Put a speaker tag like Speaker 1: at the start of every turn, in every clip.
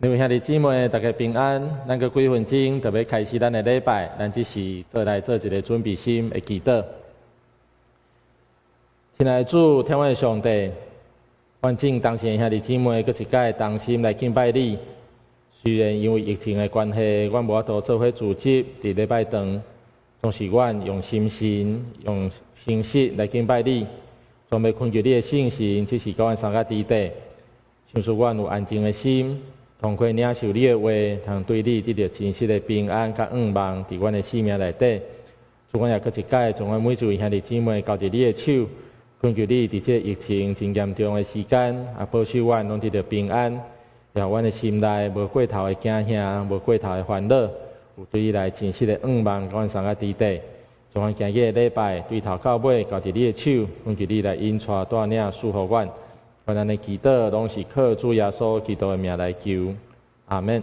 Speaker 1: 各位兄弟姊妹，大家平安。咱閣幾分鐘就欲開始咱的禮拜，咱這時做來做一个準備心的祈禱。親愛的主，天父上帝，阮眾同心的兄弟姊妹，閣一擺同心來敬拜你。雖然因為疫情的關係，阮無法度做伙聚集佇禮拜堂，總是阮用心神、用誠實來敬拜你。總欲懇求你的聖神，這時佮阮相佮佇底，賞賜阮有安靜的心，通過領受你的話，通對你得著真實的平安佮向望，佇阮的生命內底。主，阮也閣一擺將阮每一位兄弟姊妹交佇你的手，懇求你佇這个疫情真嚴重的時間，也保守阮攏得著平安，予阮的心內無過頭的驚嚇，無過頭的煩惱，有對你來真實的向望，佮阮相佮佇底。將阮今日的禮拜對頭到尾交佇你的手，懇求你來引帶帶領賜福阮。阮按呢祈禱，攏是靠主耶穌基督的名來求，阿們。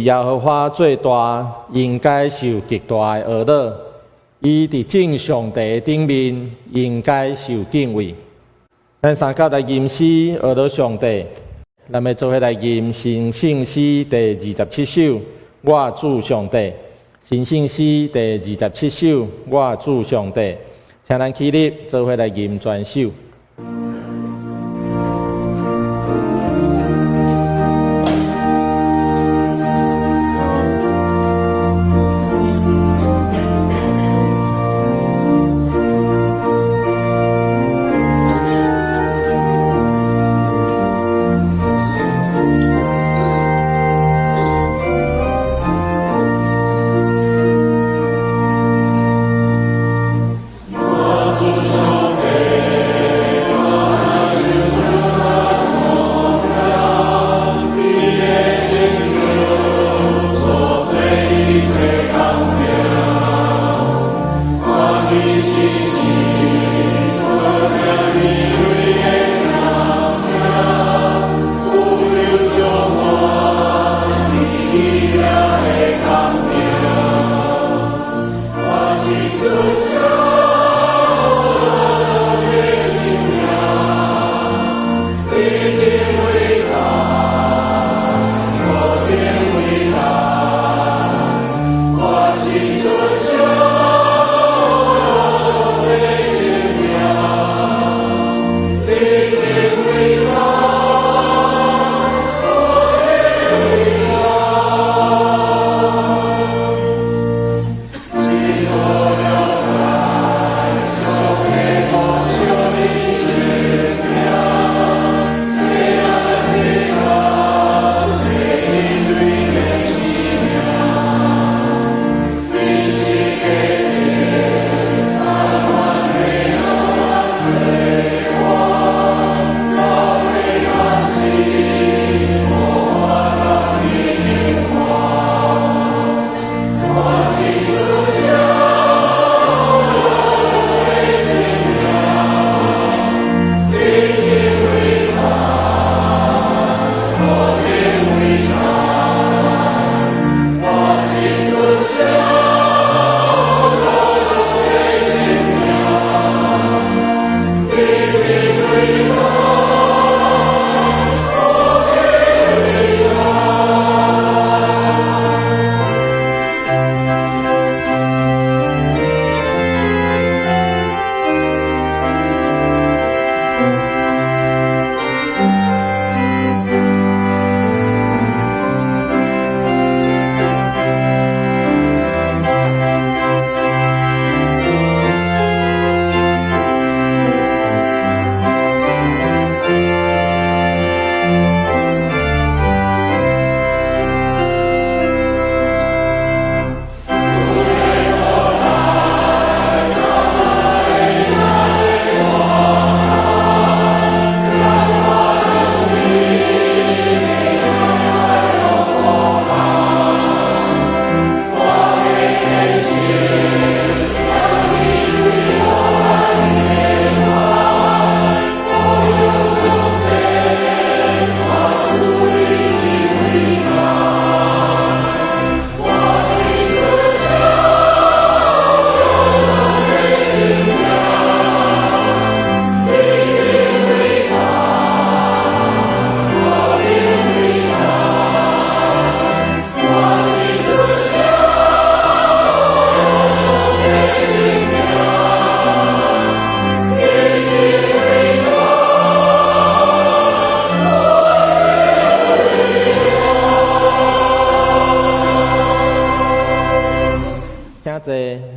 Speaker 1: 耶和華做大，應該受極大的呵咾；伊佇眾上帝頂面，應該受敬畏。咱三甲來吟詩呵咾上帝，咱欲做伙來吟神聖詩第二十七首。我主上帝，神聖詩第二十七首。我主上帝，請咱起立，做伙來吟全首。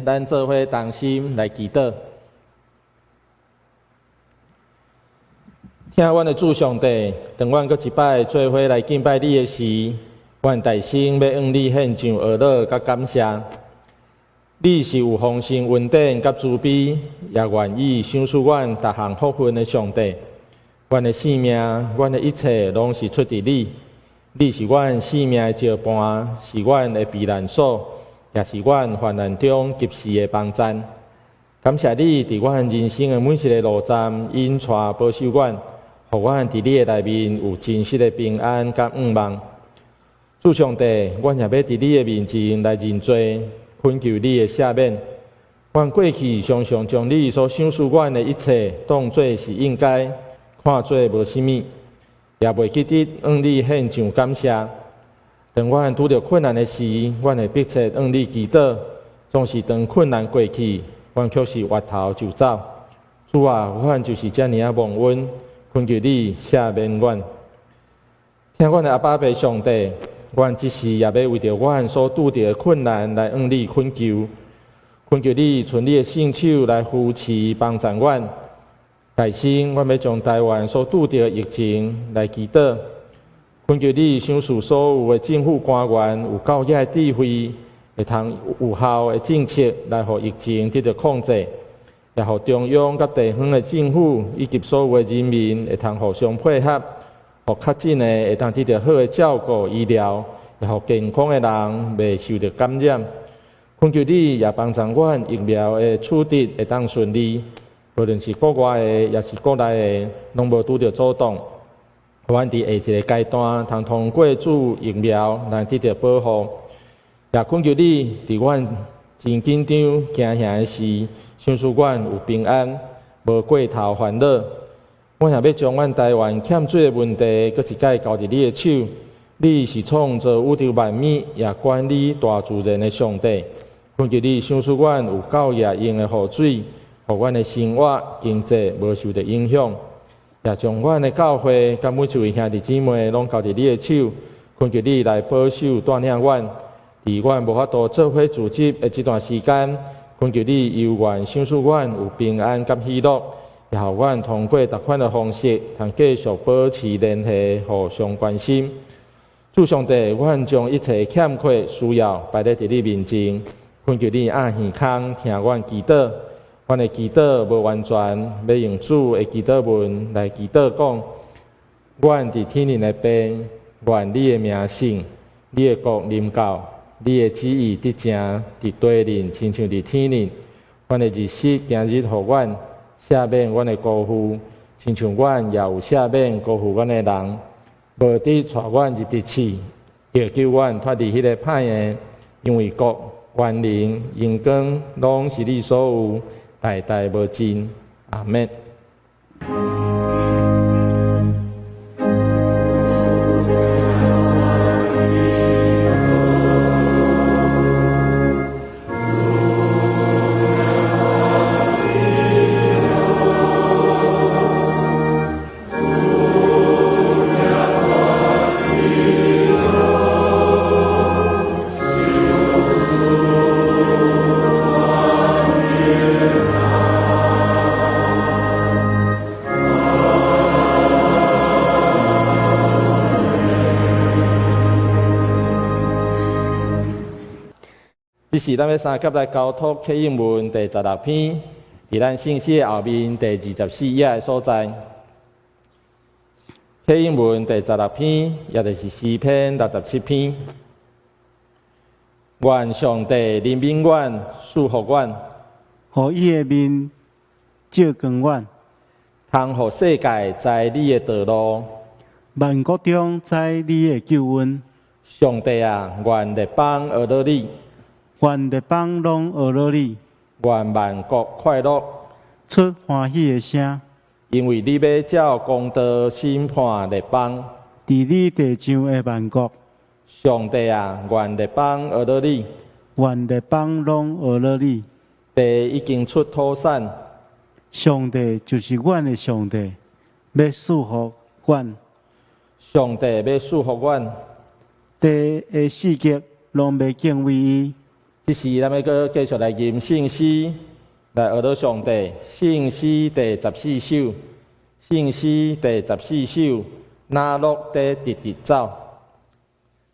Speaker 1: 咱做伙同心來祈禱，疼阮的主上帝，當阮閣一擺做伙來敬拜你的時，阮大聲欲向你獻上呵咾佮感謝。你是有豐盛恩典佮慈悲，也願意賞賜阮逐項福分的上帝。阮的性命，阮的一切，攏是出佇你。你是阮性命的石盤，是阮的避難所。也是阮患難中及時的幫贊。感謝你佇阮人生的每一个路站引帶保守阮，予阮佇你的內面有真實的平安佮盼望。主上帝，阮也欲佇你的面前來認罪，懇求你的赦免。阮過去常常將你所賞賜阮的一切當做是應該，看做無啥物，也袂記得向你獻上感謝。當阮拄著困難的時，阮會迫切向你祈禱，總是當困難過去，阮卻是回頭就走。主啊，阮就是遮爾仔忘恩，懇求你赦免阮。疼阮的阿爸父上帝，阮這時也欲為著阮所拄著的困難來向你懇求，懇求你伸你的聖手來扶持幫助阮。代先，阮欲將台灣所拄著的疫情來祈禱，懇求你賞賜所有的政府官員有夠額的智慧，會通有效的政策來予疫情得著控制，也予中央佮地方的政府以及所有的人民會通互相配合，予確診的會當得著好的照顧醫療，也予健康的人袂受著感染。懇求你也幫助阮疫苗的取得會當順利，無論是國外的，抑是國內的，攏無拄著阻擋。予阮佇下一个階段，通通過注疫苗來得著保護。也懇求你佇阮真緊張驚嚇的時，賞賜阮有平安，無過頭煩惱。阮也欲將阮台灣欠水的問題，閣一擺交佇你的手。你是創造宇宙萬物，也管理大自然的上帝。懇求你賞賜阮有夠額用的雨水，予阮的生活經濟無受著影響。也將阮的教會佮每一位兄弟姊妹攏交佇你的手，懇求你來保守帶領阮。佇阮無法度做伙組織的這段時間，懇求你猶原賞賜阮有平安佮喜樂，也予阮通過逐款的方式，通繼續保持聯繫，互相關心。主上帝，阮將一切欠缺需要擺佇你面前，懇求你按耳孔聽阮祈禱。阮的祈禱無完全，欲用主的祈禱文來祈禱講：阮佇天頂的父，願你的名聖，你的國臨到，你的旨意得成佇地面，親像佇天頂。阮的日食今日予阮，赦免阮的辜負，親像阮也有赦免辜負阮的人。無得帶阮入佇試，拯救阮脫離彼个歹的，因為國、權能、榮光，攏是你所有，代代無盡。阿們。這是咱欲相佮來交託啟應文第十六篇，佇咱聖詩的後面第24頁的所在。啟應文第十六篇，也就是詩篇67篇。願上帝憐憫阮，賜福阮，
Speaker 2: 予伊的面照光阮，
Speaker 1: 通予世界知你的道路，
Speaker 2: 萬國中知你的救恩。
Speaker 1: 上帝啊，願列邦學樂你，
Speaker 2: 願列邦攏學樂你，
Speaker 1: 願萬國快樂，
Speaker 2: 出歡喜的聲。
Speaker 1: 因為你欲照公道審判列邦，
Speaker 2: 治理地上的萬國。
Speaker 1: 上帝啊，願列邦學樂你，
Speaker 2: 願列邦攏學樂你。
Speaker 1: 地已經出土產。
Speaker 2: 上帝就是阮的上帝，欲賜福阮。
Speaker 1: 上帝欲賜福阮。
Speaker 2: 地的四極攏欲敬畏伊。
Speaker 1: 這時，咱欲閣繼續來吟聖詩，來學樂上帝。聖詩第十四首，聖詩第十四首，哪樂佇直直走。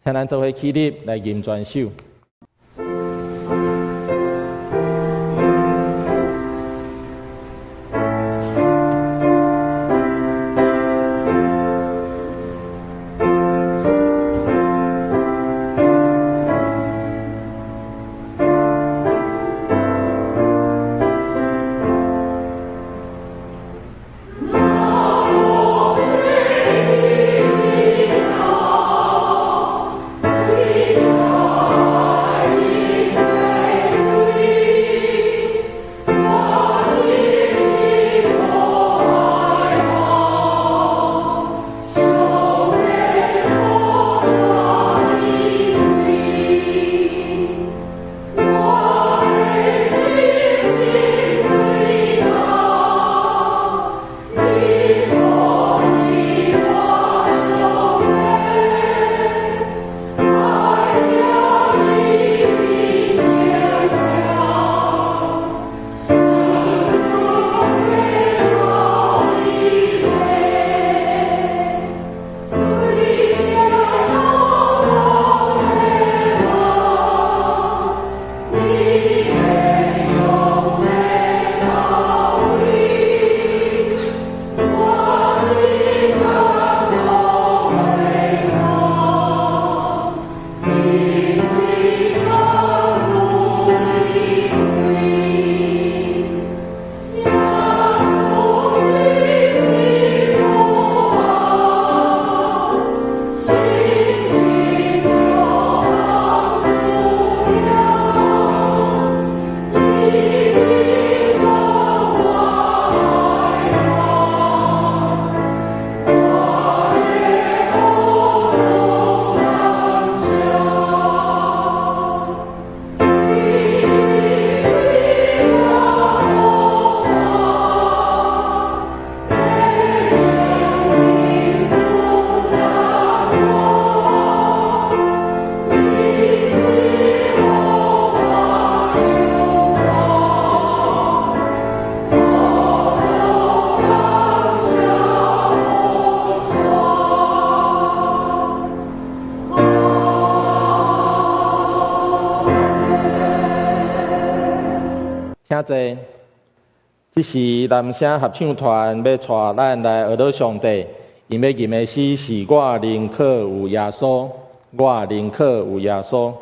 Speaker 1: 請咱做伙起立來吟全首。請坐。這是男聲合唱團欲帶咱來學老上帝，𪜶欲吟的詩是我寧可有耶穌，我寧可有耶穌。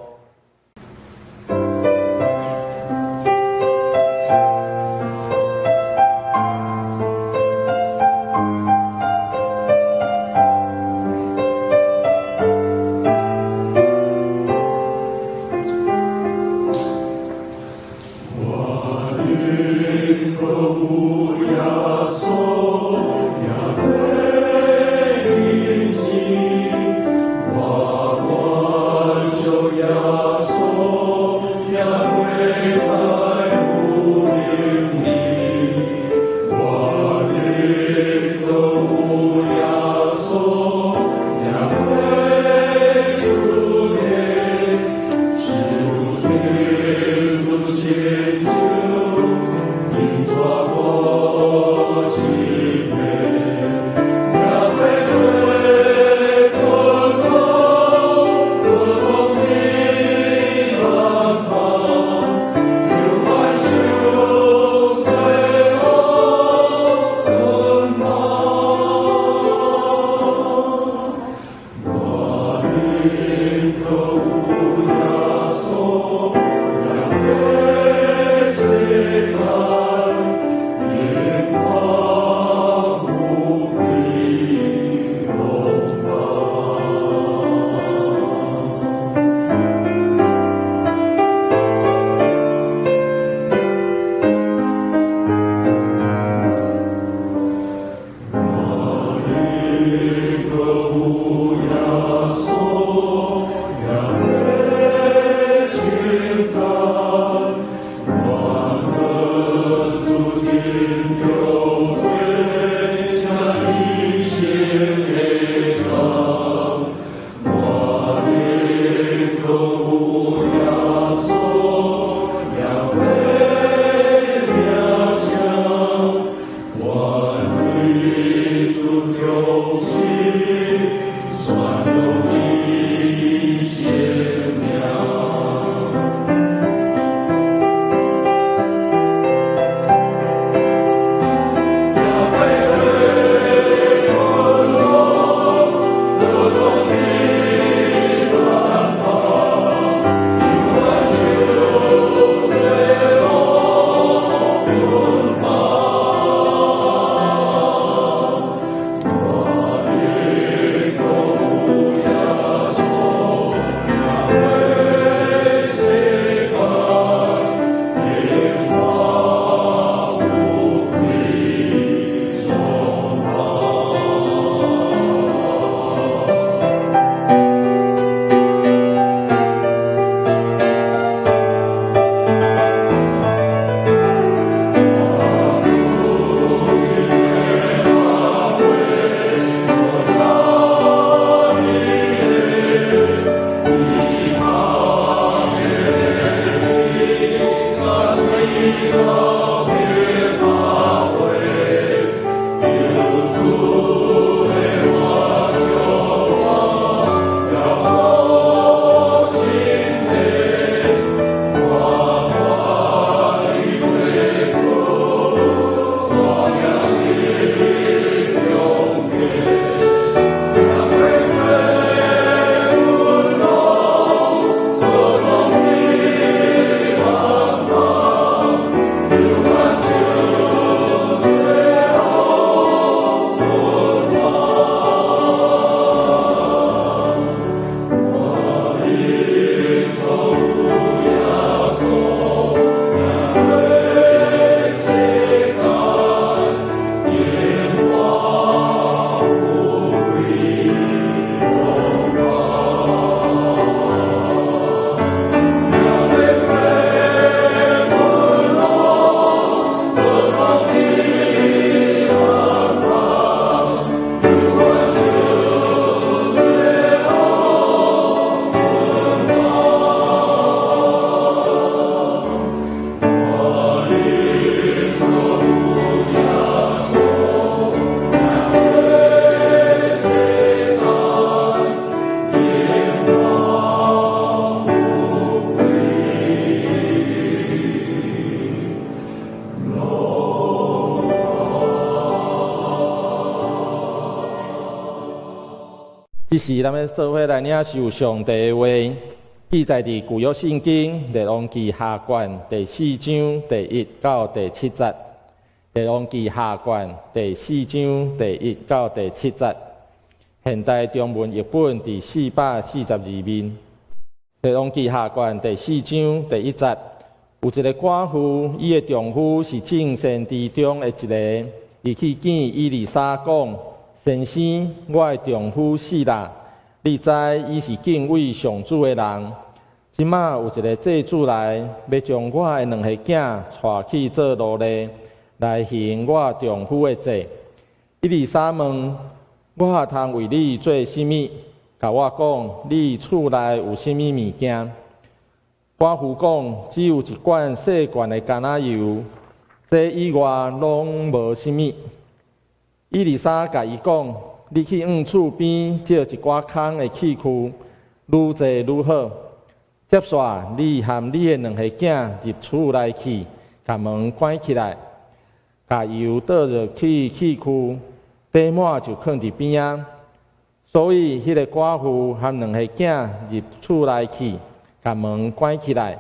Speaker 1: 這時咱欲做伙來領受上帝的話，記載佇舊約聖經列王紀下卷第四章第一到第七節。列王紀下卷第四章第一到第七節，現代中文譯本佇442面。列王紀下卷第四章第一節，有一个寡婦，伊的丈夫是眾先知中的一个，伊去見以利沙講：先生，我的丈夫死啦，你知伊是敬畏上主的人。這馬有一个債主來，欲將我的兩个囝帶去做奴隸，來還我丈夫的債。以利沙問：我通為你做啥物？共我講，你厝內有啥物物件？寡婦講：只有一罐細罐的橄欖油，這以外攏無啥物。以利沙共伊講：你去往厝邊借一寡空的器具，愈濟愈好。接煞你和你的兩个囝入厝內去，共門關起來，共油倒入去器具，底滿就囥佇邊仔。所以，彼个寡婦和兩个囝入厝內去，共門關起來，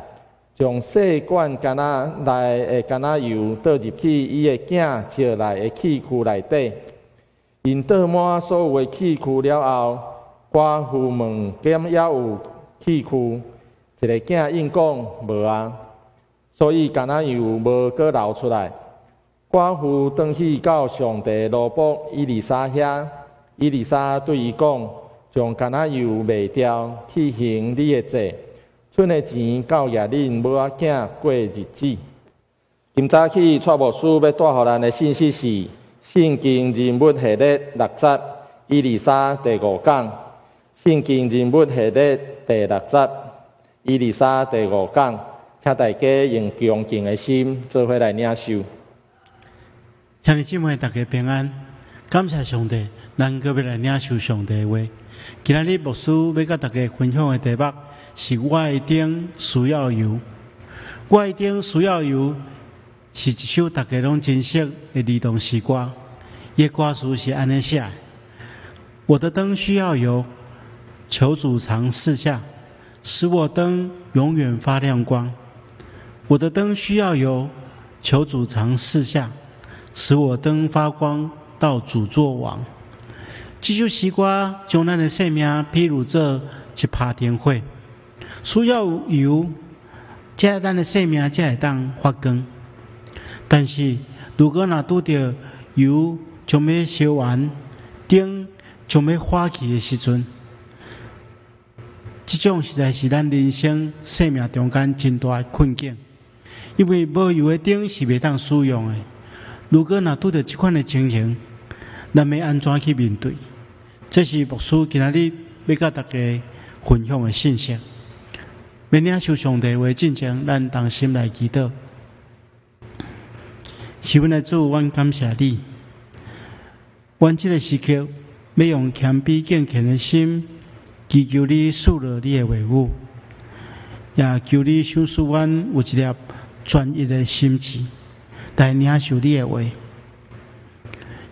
Speaker 1: 將細罐橄欖內的橄欖油倒入去伊的囝借來的器具內底。𪜶倒滿所有的器具了後，寡婦問敢猶有器具，一个囝應講無啊，所以橄欖油無閣流出來。寡婦轉去到上帝的奴僕以利沙遐，以利沙對伊講：將橄欖油賣掉，去還你的債，賰的錢夠額恁母仔囝過日子。今早起，蔡牧師欲帶予咱的信息是《聖經人物系列》六節，以利沙第五講。聖經人物系列第六節，以利沙第五講，請大家用恭敬的心做伙來領受。
Speaker 2: 兄弟姊妹，大家平安，感謝上帝，咱閣欲來領受上帝的話。今仔日牧師欲佮大家分享的題目是我的燈需要油。我的燈需要油是一首大家攏真熟的兒童詩歌。伊的歌詞是按呢寫：我的燈需要油，求主常賜下，使我燈永遠發亮光。我的燈需要油，求主常賜下，使我燈發光到主作王。這首詩歌將咱的生命比喻做一拍燈火，需要油，這咱的生命才會當發光。但是，如果若拄著油將欲燒完，燈將欲花去的時陣，這種實在是咱人生生命中間真大的困境，因為無油的燈是袂當使用的。如果若拄著這款的情形，咱欲按怎去面對？這是牧師今仔日欲佮大家分享的信息。欲領受上帝話進前，咱同心來祈禱。是阮的主，阮感謝你。阮這个時刻欲用謙卑敬虔的心，祈求你賜落你的話語，也求你賞賜阮有一粒專一的心志，來領受你的話。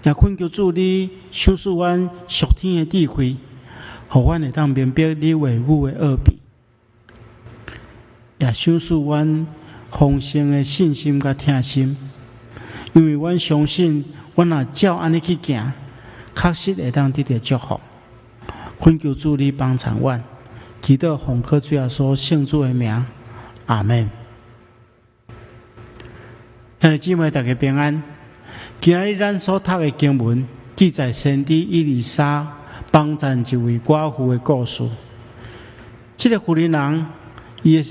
Speaker 2: 也懇求主你賞賜阮屬天的智慧，予阮會當明白你話語的奧秘，也賞賜阮豐盛的信心佮疼心，因為阮相信，阮若照按呢去行，確實會當得著祝福。懇求主你幫助阮，祈禱奉靠主耶穌聖子的名，阿門。兄弟姊妹，大家平安。今仔日咱所讀的經文記載先知以利沙幫贊一位寡婦的故事。這個婦人人，伊的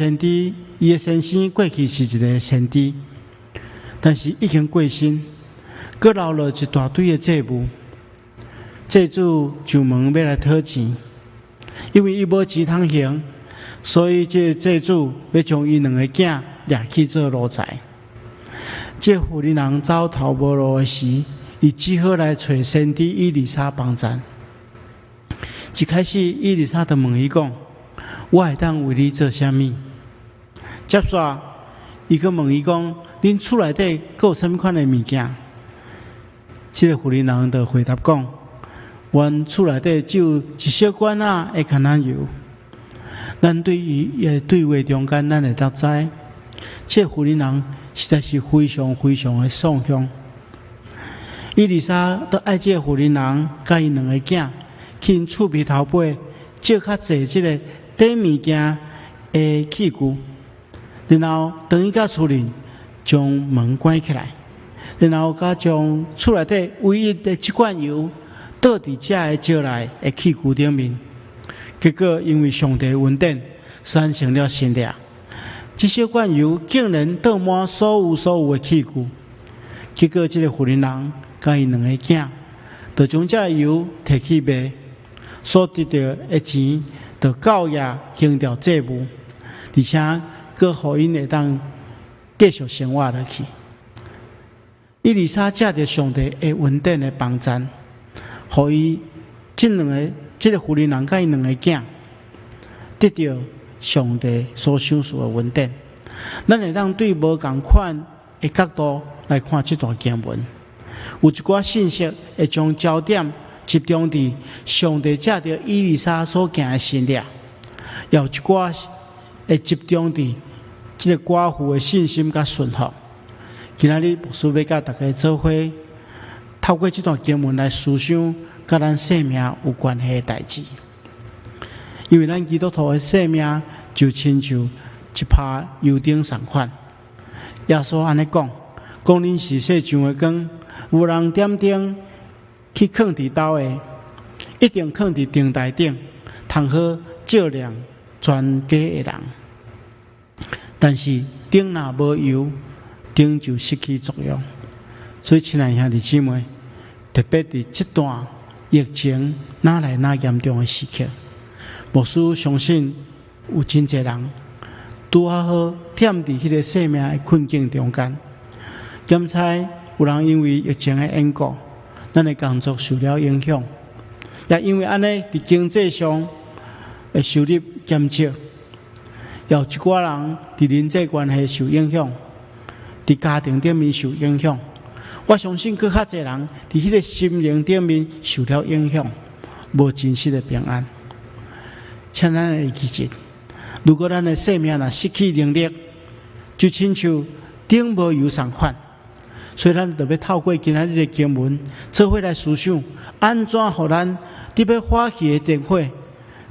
Speaker 2: 先生過去是一个先知，但是已經過身，閣留落一大堆的債務。債主上門欲來討錢，因為伊無錢通還，所以這个債主欲將伊兩个囝掠去做奴才。這婦人人走投無路的時，伊只好來揣先知以利沙幫贊。一開始，以利沙就問伊講：我會當為你做啥物？接煞，伊閣問伊講：恁厝內底閣有啥物款的物件？這个婦人人就回答講：阮厝內底只有一小罐仔的橄欖油。咱對伊的對話中間，咱會當知，這個婦人實在是非常非常的喪向。以利沙都愛這個婦人佮伊兩个囝去𪜶厝邊頭尾借較濟這个糴物件的器具，然後轉去到厝裡，將門關起來，然後佮將厝內底唯一的這罐油倒佇這个招來的器具頂面。結果因為上帝恩典，產生了神蹟，這小罐油竟然倒滿所有所有的器具。結果這個婦人佮伊兩个囝，就將這个油提去賣，所得著的錢，就夠額還掉債務，而且閣予𪜶會當繼續生活落去。以利沙藉著上帝的恩典的幫贊，予伊這兩个這个婦人佮伊兩个囝得著上帝所賞賜的恩典。咱會當對無仝款的角度來看這段經文。有一寡信息會將焦點集中佇上帝藉著以利沙所行的神蹟，也有一寡會集中佇這个寡婦的信心佮順服。今仔日牧師欲佮大家做伙，透過這段經文來思想佮咱生命有關係的代誌。因為咱基督徒的生命就親像一拍油燈仝款。耶穌按呢講，講恁是世上的光，無人點燈去囥佇斗下，一定囥佇燈臺頂，通好照亮全家的人。但是燈若無油，燈就失去作用。所以，親愛兄弟姊妹，特別佇這段疫情愈來愈嚴重的時刻，牧師相信有真濟人拄仔好踮佇彼个生命的困境中間。檢猜有人因為疫情的緣故，咱的工作受了影響，也因為按呢佇經濟上的收入減少，也有一寡人佇人際關係受影響，佇家庭頂面受影響。我相信閣較濟人佇彼个心靈頂面受了影響，無真實的平安。請咱會記得，如果咱的生命若失去能力，就親像燈無油仝款。所以咱就欲透過今仔日的經文，做伙來思想，按怎予咱佇欲發去的燈火，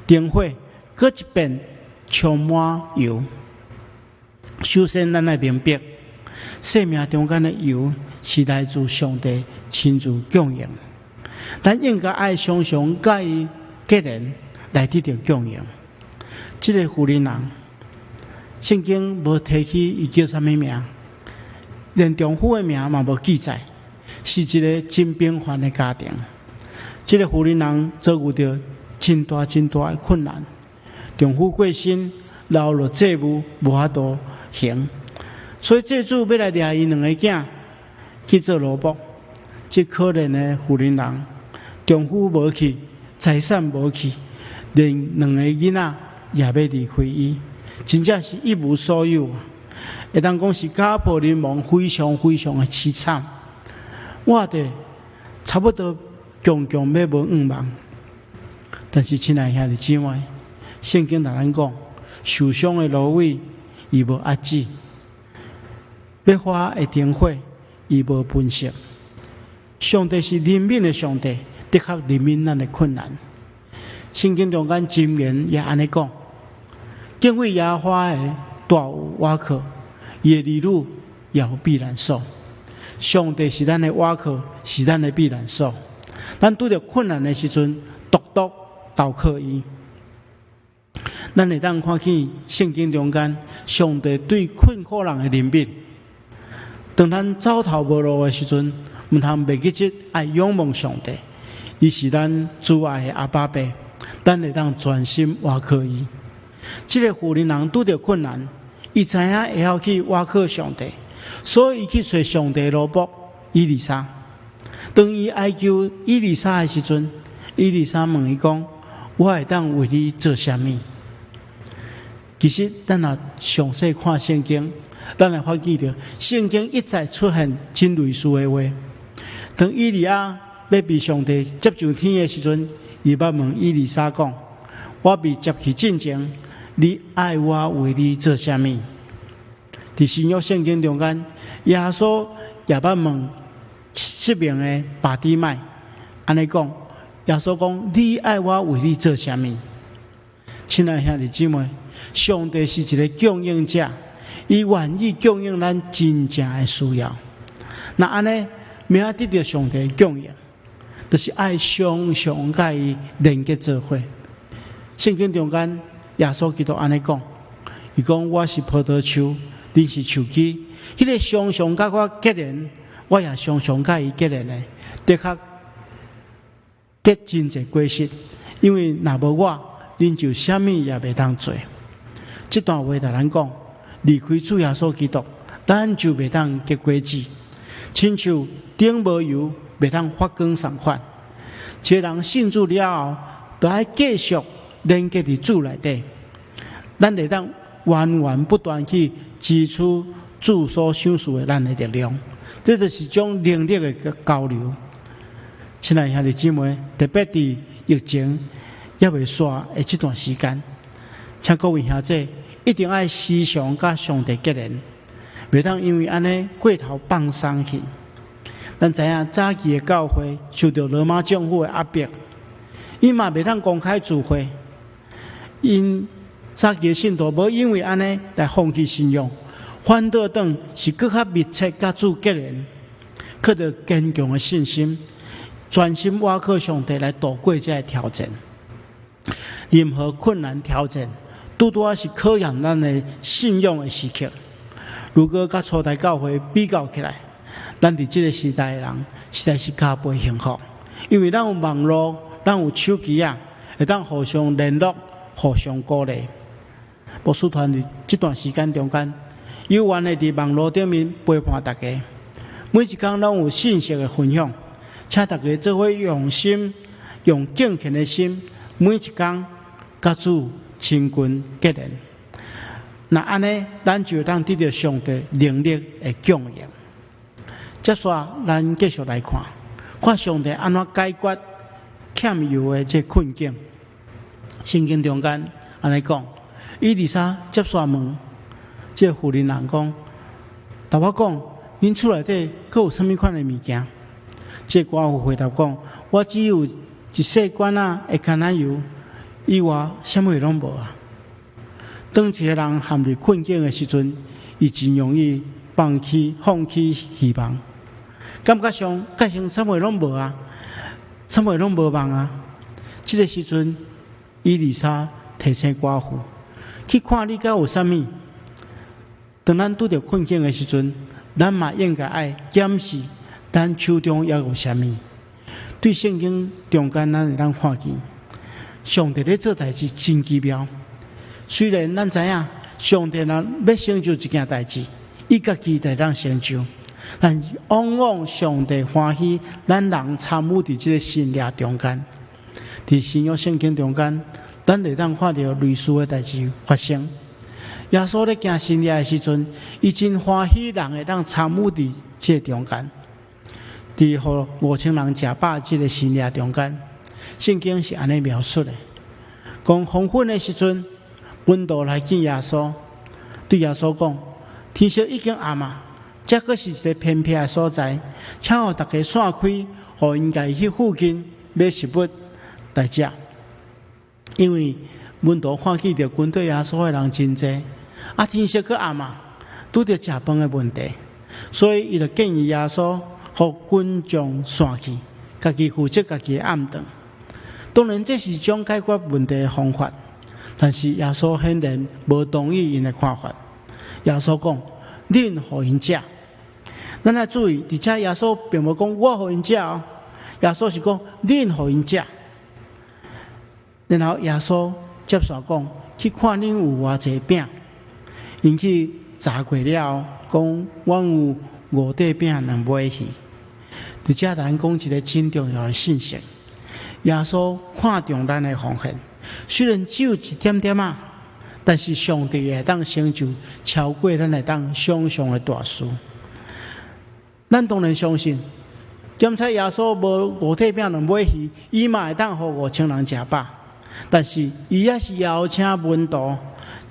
Speaker 2: 燈火閣一遍充滿油。首先，咱愛明白，生命中間的油是來自上帝親自供應。咱應該愛常常佮伊結連來得著供應。這个婦人，聖經無提起伊叫啥物名，連丈夫的名嘛無記載，是一个真平凡的家庭。這个婦人遭遇著真大真大的困難，丈夫過身，留落債務無法度還，所以債主欲來掠伊兩个囝去做奴僕。這可憐的婦人，丈夫無去，財產無去，連兩个囡仔也欲離開伊，真正是一無所有。會當講是家破人亡，非常非常的淒慘。活得差不多強強欲無向望。但是親愛兄弟姊妹，聖經共咱講，受傷的蘆葦伊無壓止，欲發的燈火伊無噴熄。上帝是憐憫的上帝，的確憐憫咱的困難。聖經中間箴言也按呢講，敬畏耶和華的大有倚靠，伊的兒女也有避難所。上帝是咱的倚靠，是咱的避難所。咱拄著困難的時陣，獨獨投靠伊。咱會當看見聖經中間，上帝對困苦人的憐憫。當咱走投無路的時陣，毋通袂記得愛仰望上帝。伊是咱慈愛的阿爸父，咱會當專心倚靠伊。這个婦人拄著困難，伊知影會曉去倚靠上帝，所以伊去揣上帝奴僕以利沙。當伊哀求以利沙的時陣，以利沙問伊講：我會當為你做啥物？其實，咱若詳細看聖經，咱會發現著聖經一再出現真類似的話。當以利亞欲被上帝接上天的時陣，伊捌問以利沙講：我被接去進前，你愛我為你做啥物？佇新約聖經中間，耶穌也捌問失明的巴底買，按呢講，耶穌講：你愛我為你做啥物？親愛兄弟姊妹，上帝是一个供應者，伊願意供應咱真正的需要。若按呢，欲得著上帝的供應，就是愛常常佮伊連結做伙。聖經中間，耶穌基督按呢講，伊講我是葡萄樹，恁是樹枝。彼个常常佮我結連，我也常常佮伊結連的，的確結真濟果實。因為若無我，恁就啥物也袂當做。這段話共咱講，離開主耶穌基督，咱就袂當結果子。親像燈無油，袂當發光仝款。一个人信主了後，就愛繼續連結佇主內底，咱會當源源不斷去支取主所賞賜的咱的力量。這就是一種能力的交流。親愛兄弟姊妹，特別佇疫情猶未煞的這段時間，請各位兄弟一定愛時常佮上帝結連，袂當因為按呢過頭放鬆去。咱知影早期的教會受著羅馬政府的壓迫，𪜶嘛袂當公開聚會，𪜶早期的信徒無因為按呢來放棄信仰，反倒轉是閣較密切佮主結連，靠著堅強的信心，專心倚靠上帝來度過這个挑戰。任何困難挑戰，拄拄仔是考驗咱的信仰的時刻。如果佮初代教會比較起來，咱佇這个時代的人，實在是加倍幸福，因為咱有網路，咱有手機仔，會當互相聯絡、互相鼓勵。牧師團佇這段時間中間，有緣會佇網路頂面陪伴大家，每一工攏有信息的分享，請大家做伙用心、用敬虔的心，每一工佮主親近結連。若按呢，咱就會當得著上帝能力的供應。接續，咱繼續來看，看上帝按怎解決欠油的這困境。聖經中間按呢講，以利沙接續問這婦人人講：同我講，恁厝內底閣有啥物款的物件？這寡婦回答講：我只有一細罐仔的橄欖油，以外啥物攏無啊。當一个人陷入困境的時陣，伊真容易放棄希望，感覺上家己啥物攏無啊，啥物攏無望啊。這个時陣，以利沙提醒寡婦去看你敢有啥物。當咱拄著困境的時陣，咱嘛應該愛檢視咱手中猶有啥物。對聖經中間，咱會當看見上帝咧做代誌真奇妙。雖然咱知影上帝若欲成就一件代誌，伊家己就會當成就，但是往往上帝歡喜咱人參與佇這个神蹟中間。佇新約聖經中間，咱會當看著類似的代誌發生。耶穌咧行神蹟的時陣，伊真歡喜人會當參與佇這个中間。佇予5000人食飽這个神蹟中間，聖經是按呢描述的：講黃昏的時陣，門徒來見耶穌，對耶穌講：天色已經暗啊，這閣是一个偏僻的所在，請予大家散開，予𪜶家己去附近買食物來食。因為門徒看見著跟綴耶穌的人真濟，啊天色閣暗啊，拄著食飯的問題，所以伊就建議耶穌，予群眾散去，家己負責家己的暗頓。當然，這是一種解決問題的方法，但是耶穌顯然無同意𪜶的看法。耶穌講：恁予𪜶食。咱愛注意，佇遮耶穌並無講我予𪜶食哦，耶穌是講恁予𪜶食。然後耶穌接續講：去看恁有偌濟餅。𪜶去查過了後，講阮有五塊餅兩尾魚。佇遮咱講一个真重要的信息：耶穌看重咱的奉獻，雖然只有一點點仔，但是上帝會當成就超過咱會當想象的大事。咱當然相信，檢查耶穌無五塊餅兩尾魚，伊嘛會當予5000人食飽。但是伊也是邀請門徒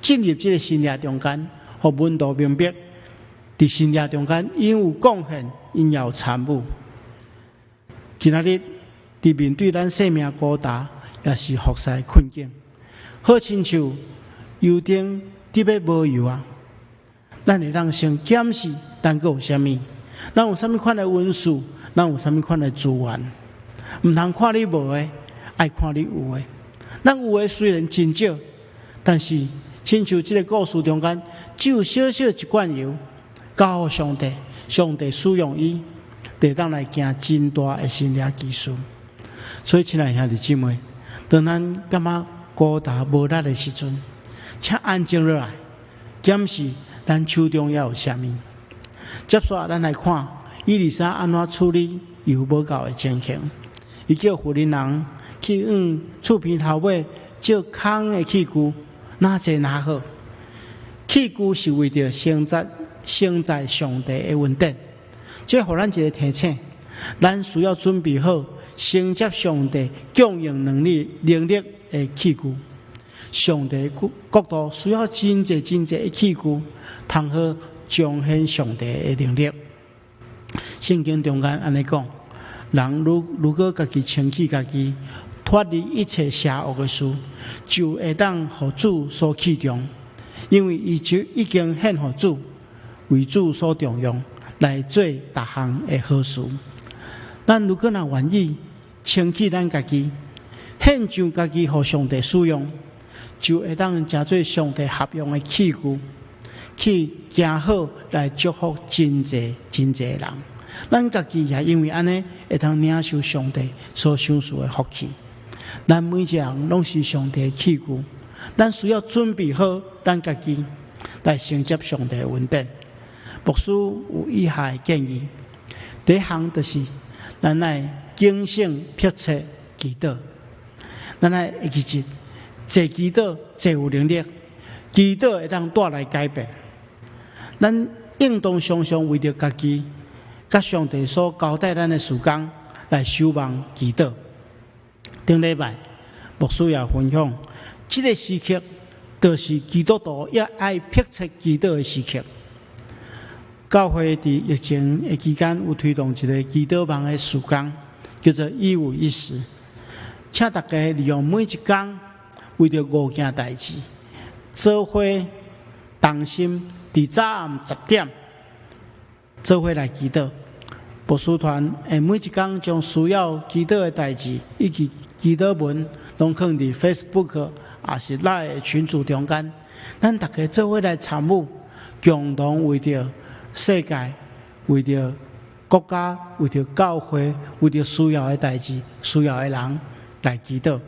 Speaker 2: 進入這个神蹟中間，予門徒明白，佇神蹟中間，𪜶有貢獻，𪜶也有參與。今仔日佇面對咱生命孤單，抑是服侍困境，好親像油燈得欲無油啊！咱會當先檢視，咱閣有啥物？咱有啥物款的恩賜？咱有啥物款的資源？毋通看你無的，愛看你有的。咱有的雖然真少，但是親像這个故事中間，只有小小一罐油，交予上帝，上帝使用伊，會當來行真大的神蹟奇事。所以，親愛兄弟姊妹，當咱感覺孤單無力的時陣，請安靜落來，檢視咱手中猶有啥物。接續咱來看以利沙按怎處理油無夠的情形。伊叫婦人人去往厝邊頭尾借空的器具，若濟若好。器具是為著承載上帝的恩典，這予咱一个提醒：咱需要準備好承接上帝供應能力的器具。上帝國度需要真濟真濟的器具，通好彰顯上帝的能力。聖經中間按呢講：人如果家己清潔家己，脫離一切邪惡的事，就會當予主所器重，因為伊就已經獻予主，為主所重用，來做逐項的好事。咱如果若願意清潔咱家己，獻上家己予上帝使用，就會當成做上帝合用的器具，去行好來祝福真濟真濟人。咱家己也因為按呢，會當領受上帝所賞賜的福氣。咱每一个人攏是上帝的器具，咱需要準備好咱家己來承接上帝的恩典。牧師有以下的建議：第一項就是咱愛警醒迫切祈禱，咱愛會記得，濟祈禱濟有能力，祈禱會當帶來改變。咱應當常常為著家己、佮上帝所交代咱的事工來守望祈禱。頂禮拜牧師也分享，這个時刻就是基督徒也愛迫切祈禱的時刻。教會佇疫情的期間有推動一个祈禱網的事工，叫做一五一十，請大家利用每一工為著五件代誌，做伙同心，佇早暗10點做伙來祈禱。牧師團會每一工將需要祈禱的代誌以及祈禱文，攏放佇 Facebook 抑是 LINE 的群組中間，咱大家做伙來參與，共同為著世界、為著國家、為著教會、為著需要的代誌、需要的人來祈禱。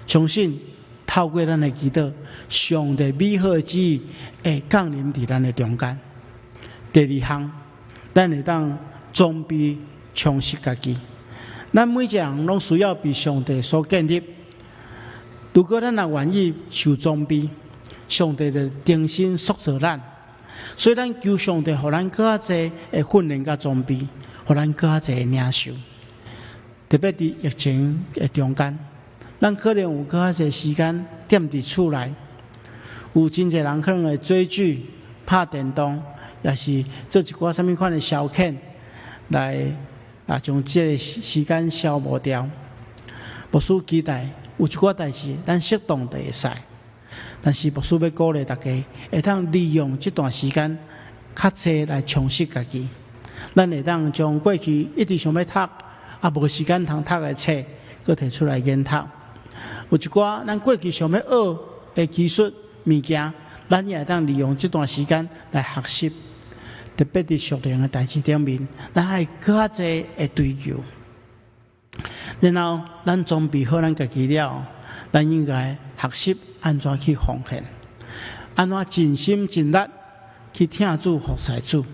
Speaker 2: 相信透過咱的祈禱，上帝美好的旨意會降臨佇咱的中間。第二項，咱會當裝備充實家己。咱每一個人攏需要被上帝所建立。如果咱若願意受裝備，上帝就重新塑造咱。所以，咱求上帝，予咱閣較濟的訓練佮裝備，予咱閣較濟的領受。特別佇疫情的中間，咱可能有閣較濟時間踮佇厝內，有真濟人可能會追劇、拍電動，抑是做一寡啥物款的消遣，來將這个時間消磨掉。牧師期待有一寡代誌，咱適當就會使。但是牧師欲鼓勵大家，會當利用這段時間較濟來充實家己。咱會當將過去一直想欲讀，啊無時間通讀的冊，閣提出來研讀。有一寡咱過去想欲學的技術物件，咱也會當利用這段時間來學習。特別佇屬靈的代誌頂面，咱愛閣較濟的追求。然後，咱裝備好咱家己了，咱應該學習按怎去奉獻，按怎盡心盡力去疼主服侍主。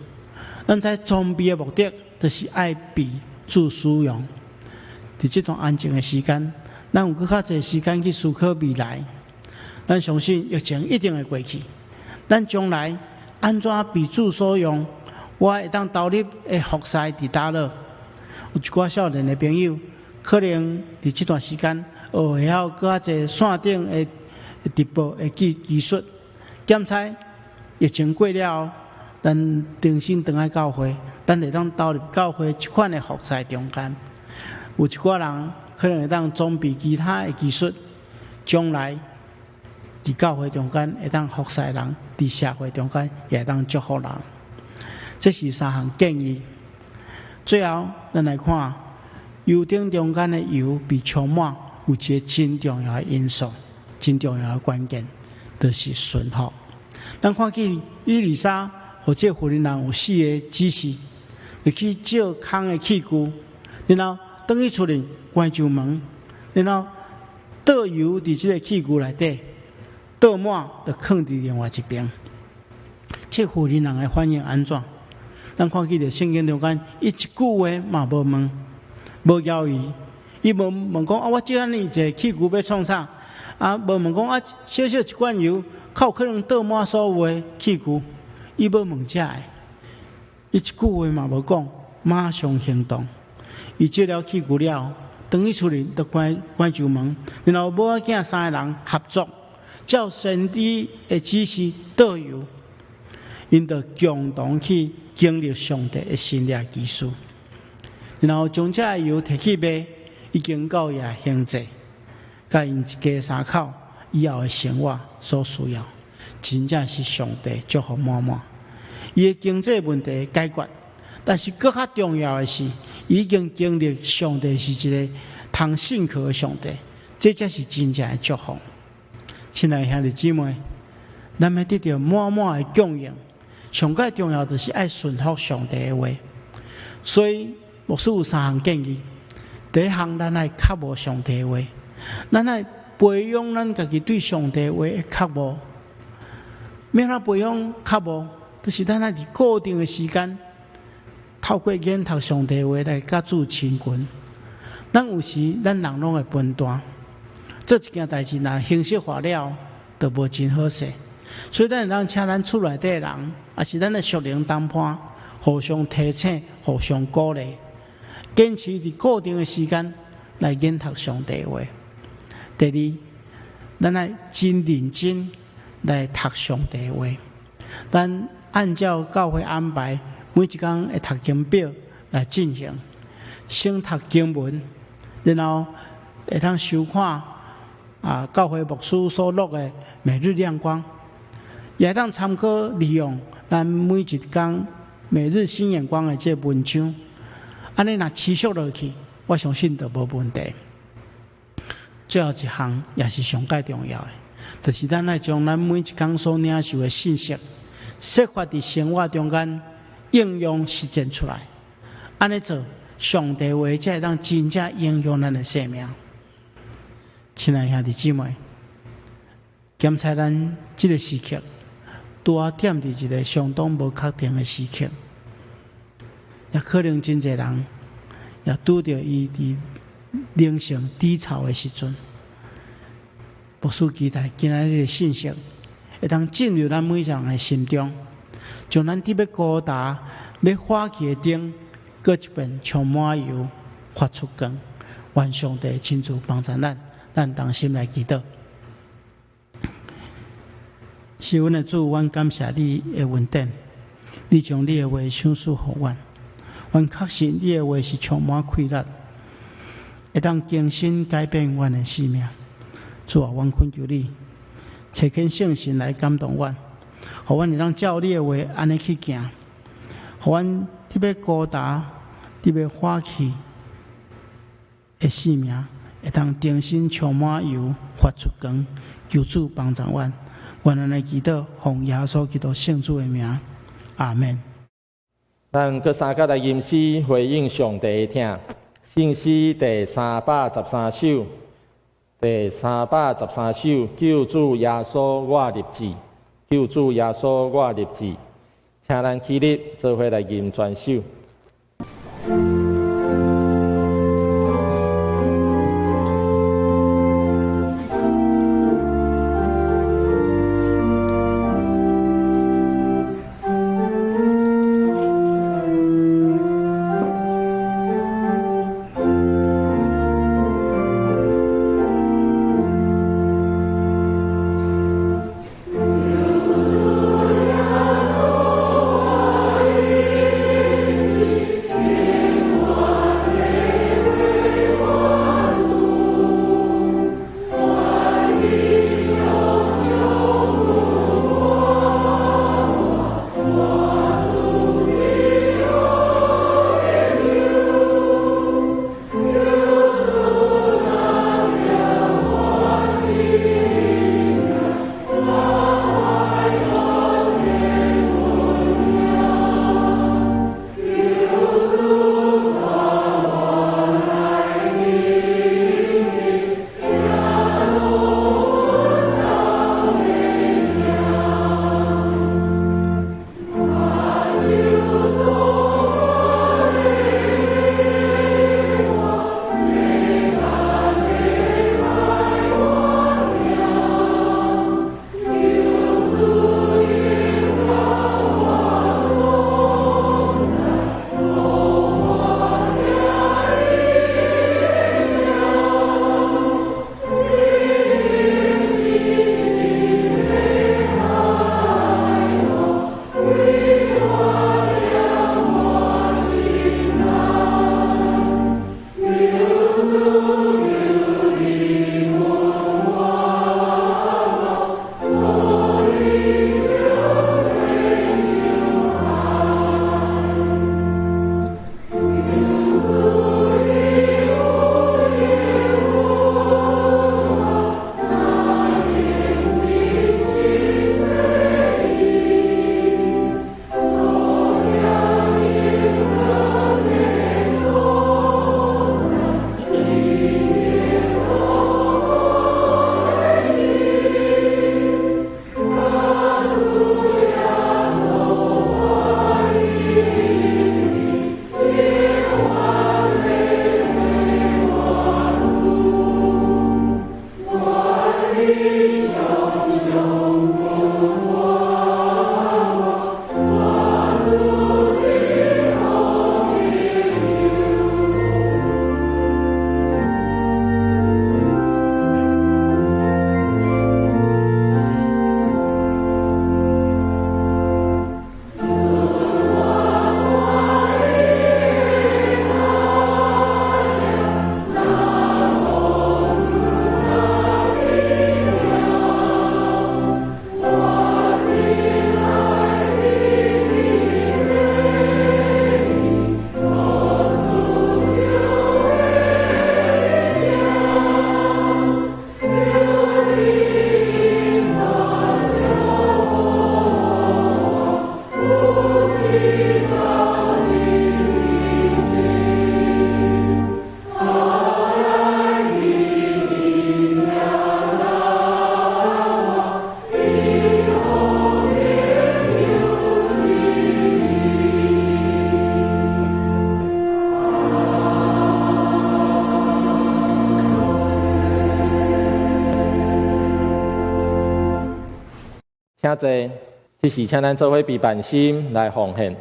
Speaker 2: 咱知裝備的目的，就是愛被主使用。佇這段安靜的時間，咱有閣較濟時間去思考未來。咱相信疫情一定會過去，咱將來按怎被主所用，我會當投入的服侍佇佗落。有一寡少年的朋友，可能佇這段時間學會曉閣較濟線頂的直播的技術。檢測疫情過了後，咱重新轉來教會，咱會當投入教會這款的服侍中間。有一寡人可能會當裝備其他的技術，將來佇教會中間會當服侍人，佇社會中間也會當祝福人。這是三項建議。最後，咱來看油燈中間的油被充滿，有一个真重要的因素，真重要的關鍵，就是順服。咱看見以利沙予這个婦人有四个指示，就去借空的器具，然後轉去厝裡關上門，然後倒油佇這个器具內底，倒滿就囥佇另外一邊。這婦人的反應按怎？咱看見著聖經中間，伊一句話嘛無問，無猶豫，伊無問講啊，我借按呢濟器具欲創啥？啊，無問講啊，小小一罐油，較有可能倒滿所有的器具。伊無問這个，伊一句話嘛無講，馬上行動。伊借了器具了，轉去厝裡就關上門，然後某仔囝三个人合作，照先知的指示倒油，𪜶就共同去經歷上帝的神蹟奇事，然後將這个油提去賣，已經夠伊還債，佮𪜶一家三口以後的生活所需要，真正是上帝祝福滿滿。伊的經濟問題解決，但是閣較重要的是，已經經歷上帝是一个通信靠的上帝，這才是真正的祝福。親愛兄弟姊妹，咱欲得著滿滿的供應，上蓋重要就是愛順服上帝的話。所以牧師有三項建議：第一項，咱愛渴慕上帝的話，咱愛培養咱家己對上帝的話的渴慕。欲按怎培養渴慕？就是咱愛佇固定的時間，透過研讀上帝的話來佮主親近。咱有時咱人攏會分段，做一件代誌，若形式化了，就無真好勢。所以咱會當請咱厝內底的人，抑是咱的屬靈同伴，互相提醒、互相鼓勵，堅持佇固定的時間來研讀上帝的話。第二，咱愛真認真來讀上帝的話。咱按照教會安排，每一工的讀經表來進行，先讀經文，然後會當收看教會牧師所錄的每日亮光，也會當參考利用咱每一工每日新眼光的這个文章，按呢若持續落去，我相信就無問題。最後一項也是上蓋重要的，就是咱愛將咱每一工所領受的信息，設法佇生活中間應用實踐出來。按呢做，上帝話才會當真正影響咱的生命。親愛兄弟姊妹，檢查咱這个時刻，拄仔踮佇一个相當無確定的時刻，也可能真濟人也拄著伊佇靈性低潮的時陣。牧師期待今仔日的信息會當進入咱每一个人的心中，將咱佇欲高達、欲火去的燈，閣一遍充滿油，發出光。願上帝親自幫助咱，咱同心來祈禱。是阮的主，阮感謝你的恩典，你將你的話賞賜予阮，阮確信你的話是充滿氣力，會當更新改變阮的生命。主啊，阮懇求你，差遣聖神來感動阮，予阮會當照你的話按呢去行，予阮佇欲高達、佇欲火去的生命，會當重新充滿油，發出光。求主幫助阮，阮按呢祈禱，奉耶穌基督聖子的名，阿們。
Speaker 1: 咱閣三角來吟詩回應上帝的疼，聖詩第313首，第三百十三首，救主耶穌我立志，救主耶穌我立志，請咱起立，做伙來吟全首。請坐，這時請咱做伙悲萬心來奉獻。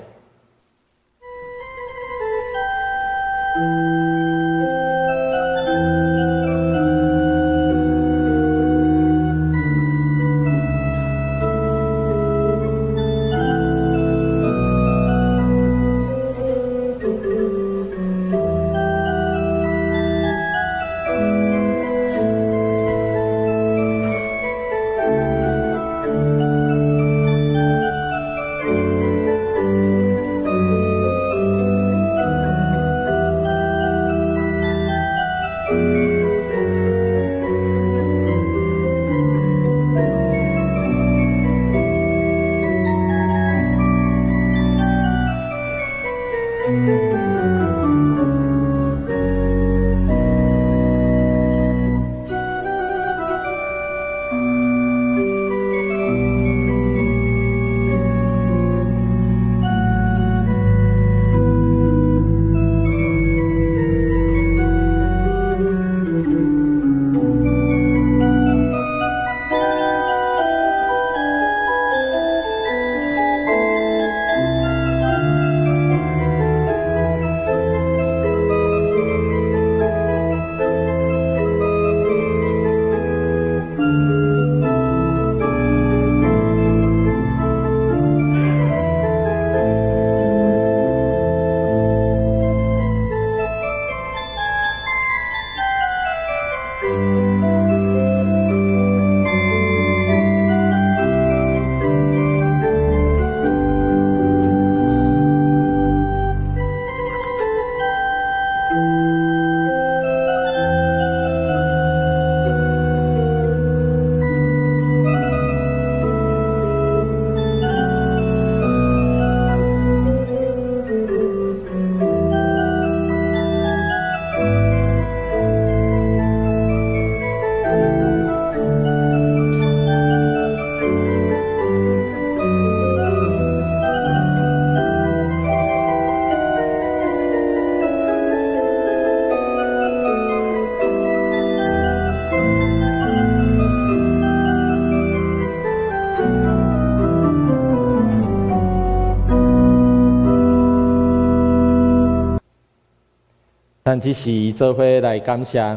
Speaker 1: 咱這時做伙來感謝，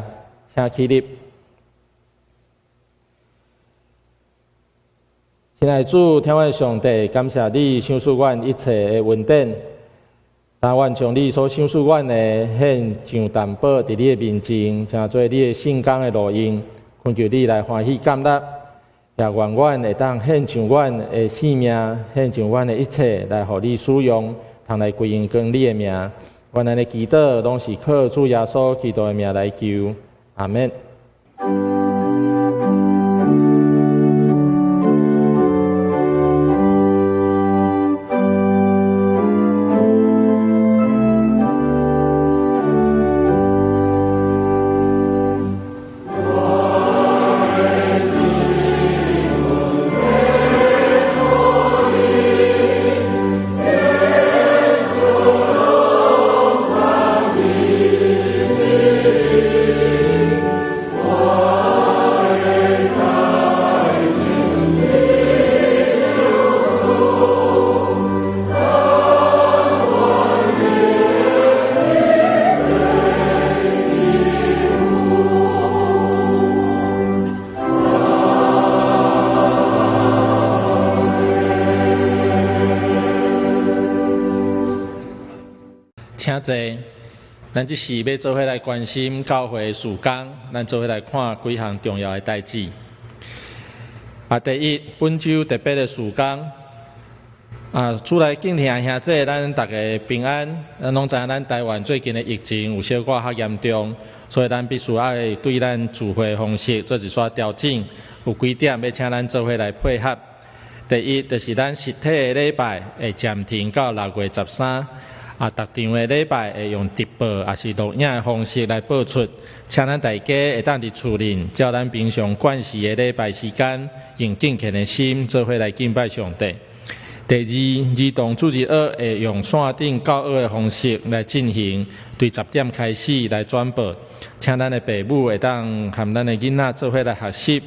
Speaker 1: 請起立。親愛主，天父上帝，感謝你賞賜阮一切的恩典。但願將你所賞賜阮的獻上擔保佇你的面前，成做你的聖工的路用，懇求你來歡喜感納，也願阮會當獻上阮的性命，獻上阮的一切來予你使用，通來歸榮光你的名。願咱的祈禱攏是靠主耶穌基督的名來求，阿們。請坐，咱這時欲做伙來關心教會事工，咱做伙來看幾項重要的代誌。第一，本週特別的事工。主內敬聽兄姊，咱大家平安。咱攏知影咱台灣最近的疫情有小可較嚴重，所以咱必須愛對咱聚會方式做一撮調整。有幾點欲請咱做伙來配合。第一，就是咱實體的禮拜會暫停到6月13。逐場的禮拜會用直播抑是錄影的方式來播出，請咱大家會當佇厝裡，照咱平常慣勢的禮拜時間，用敬虔的心做伙來敬拜上帝。第二，兒童主日學會用線頂教學的方式來進行，對10點開始來轉播，請咱的爸母會當和咱的囡仔做伙來學習。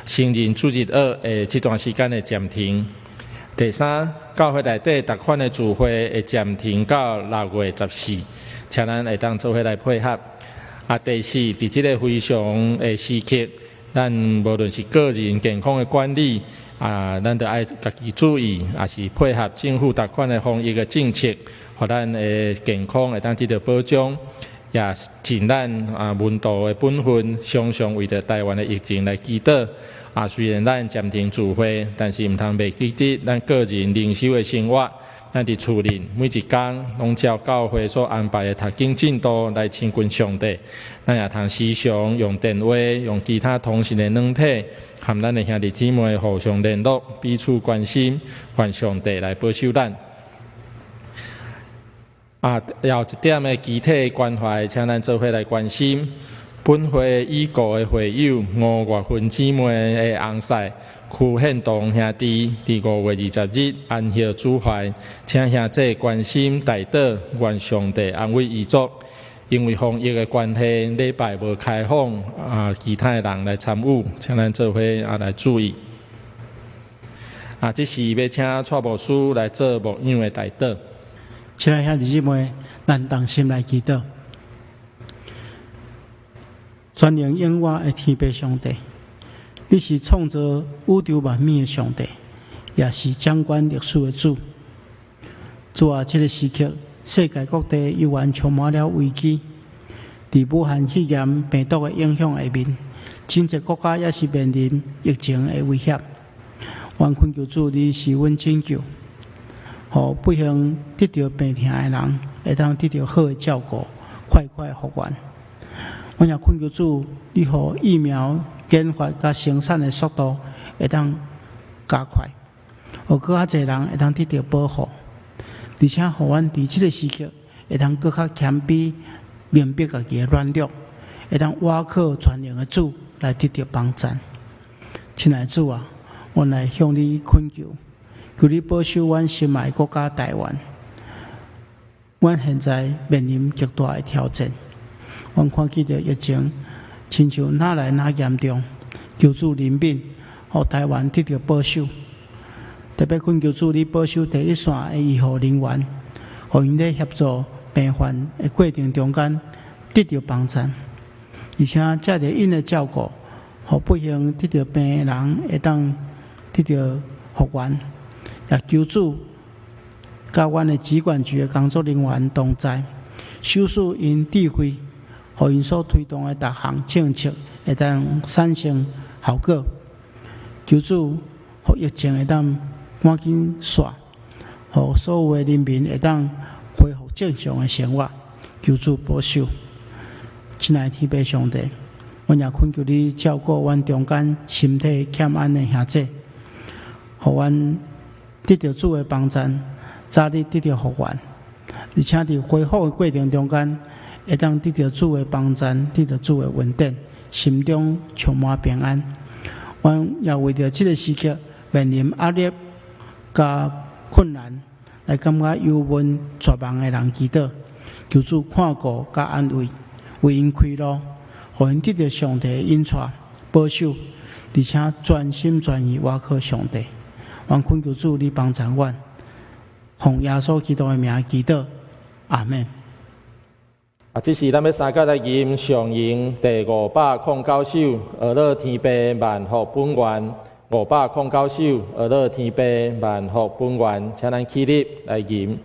Speaker 1: 成人主日學會這段時間會暫停。第三，教會內底逐款的聚會會暫停到6月14，請咱會當做伙來配合。啊，第四，佇這个非常的時刻，咱無論是個人健康的管理，啊，咱著愛家己注意，也是配合政府逐款的防疫的政策，予咱的健康會當得到保障，也盡咱啊門徒的本分，常常為著台灣的疫情來祈禱。啊，雖然咱暫停聚會，但是毋通袂記得咱個人靈修的生活。咱佇厝裡每一工攏照教會所安排的讀經進度來親近上帝。咱也通時常用電話、用其他通訊的軟體，和咱的兄弟姊妹互相聯絡，彼此關心，願上帝來保守咱。啊，有一點的具體關懷，請咱做伙來關心。本會已故的會友吳月芬姊妹的翁婿邱憲東兄弟，佇5月20日安息主懷，請兄弟關心代禱，願上帝安慰遺族。因為防疫的關係，禮拜無開放啊，其他的人來參與，請咱做伙啊來注意。啊，這時欲請蔡牧師來做牧養的代禱。
Speaker 2: 親愛兄弟姊妹，咱同心來祈禱。全能永活的天父上帝，你是創造宇宙萬物的上帝，也是掌管歷史的主。主啊，這个時刻，世界各地猶原充滿了危機。佇武漢肺炎病毒的影響下面，真濟國家也是面臨疫情的威脅。阮懇求主，你是阮拯救，予不幸得著病痛的人，會當得著好的照顧，快快復原。阮也懇求主，你予疫苗研發佮生產的速度會當加快，予閣較濟人會當得著保護，而且予阮佇這个時刻會當閣較謙卑，明白家己的軟弱，會當倚靠全能的主來得著幫贊。親愛的主啊，阮來向你懇求，求你保守阮心愛國家台灣。阮現在面臨極大的挑戰。阮看見著疫情，親像愈來愈嚴重，求主憐憫，予台灣得著保守。特別懇求主，你保守第一線的醫護人員，予𪜶咧協助病患的過程中間得著幫贊，而且藉著𪜶的照顧，予不幸得著病的人會當得著復原。也求主佮阮的疾管局的工作人員同在，賞賜𪜶智慧。予𪜶所推動的逐項政策會當產生效果，求主予疫情會當趕緊煞，予所有的人民會當恢復正常的生活，求主保守。親愛的天父上帝，阮也懇求你照顧阮中間身體欠安的兄弟，予阮得著主的幫贊，早日得著復原，而且佇恢復的過程中間，會當得著主的幫贊，得著主的恩典，心中充滿平安。阮也為著這个時刻面臨壓力佮困難，來感覺憂悶絕望的人祈禱，求主看顧佮安慰，為𪜶開路，予𪜶得著上帝的引帶保守，而且全心全意倚靠上帝。阮懇求主，你幫贊阮，奉耶穌基督的名祈禱，阿們。
Speaker 1: 啊，這時咱欲三佮來吟上詠第509首，阿樂天父萬福本願。509首，阿樂天父萬福本願，請咱起立來吟。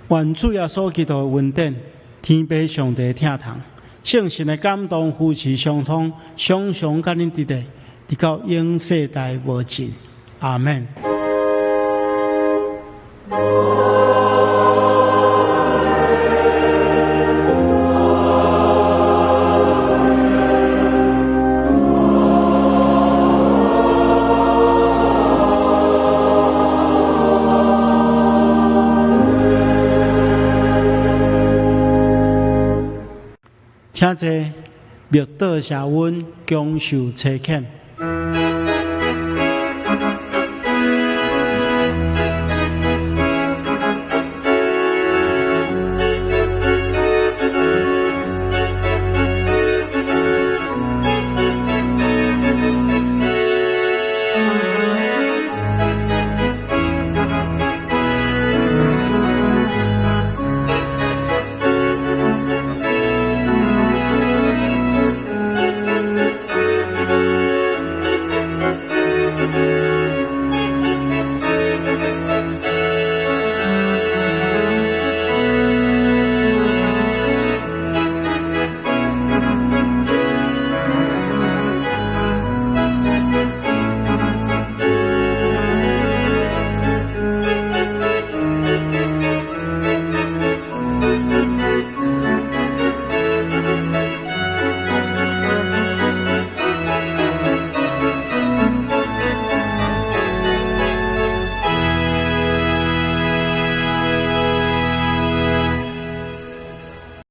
Speaker 2: 願主耶穌基督的恩典，天父上帝疼痛，聖神的感動扶持相通，常常佮恁佇咧，直到永世代無盡。阿門。請坐，默禱謝恩，享受差遣。